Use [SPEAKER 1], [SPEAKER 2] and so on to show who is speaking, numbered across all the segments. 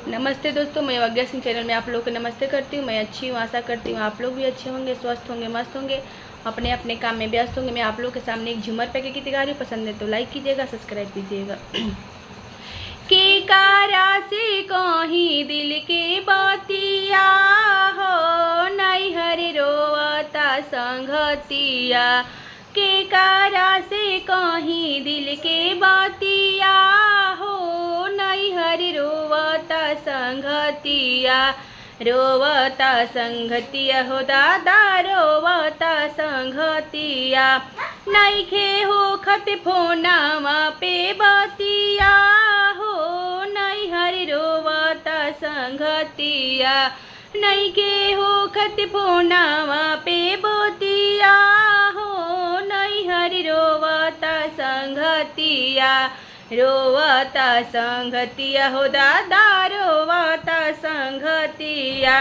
[SPEAKER 1] नमस्ते दोस्तों, मैं अवज्ञा सिंह चैनल में आप लोग को नमस्ते करती हूँ। मैं अच्छी हूँ, आशा करती हूँ आप लोग भी अच्छे होंगे, स्वस्थ होंगे, मस्त होंगे, अपने अपने काम में व्यस्त होंगे। मैं आप लोग के सामने एक झूमर पैके की तैयारी हूँ। पसंद है तो लाइक कीजिएगा, सब्सक्राइब कीजिएगा। के कारा से कहीं दिल के बतिया हो, नैहर रोवता संगतिया। के कारा से कहीं दिल के बतिया हो, नैहर रोवता संगतिया। रोवता संगतिया हो दादा, रोवता संगतिया। नैखे हो खत फोनावा पे बतिया हो, नैहर रोवता संगतिया। नैखे हो खत फोनावा पे बतिया हो, नैहर रोवता संगतिया। रोवता संगतिया हो दादा, रोवता संगतिया।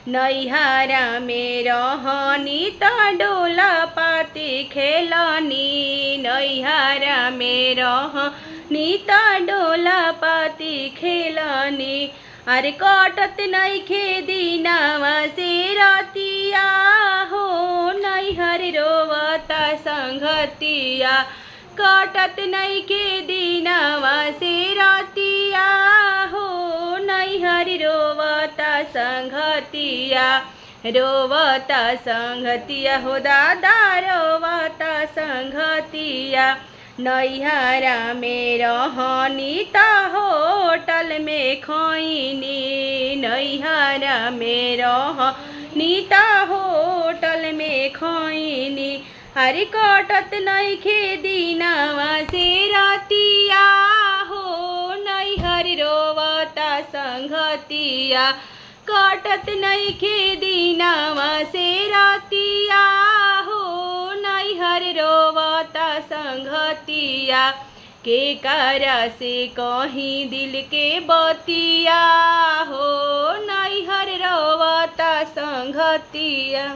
[SPEAKER 1] नैहरा में रहनी त डोला पाती खेलनी। नैहरा में रहनी त डोला पाती खेलनी। अरे कटत नैखे दिनावा से रतिया हो, नैहर रोवता संगतिया। कटत नैखे दिनावा से रतिया हो, नैहर रोवता संगतिया। रोवता संगतिया हो दादा, रोवता संगतिया। नैहरा में रहनी त होटल में खैनी। नैहरा में रहनी त होटल में खैनी। अरे कटत नैखे दिनावा से रतिया हो, नैहर रोवता संगतिया। कटत नैखे दिनावा से रतिया हो, नैहर रोवता संगतिया। के करा से कहीं दिल के बतिया हो, नैहर रोवता संगतिया।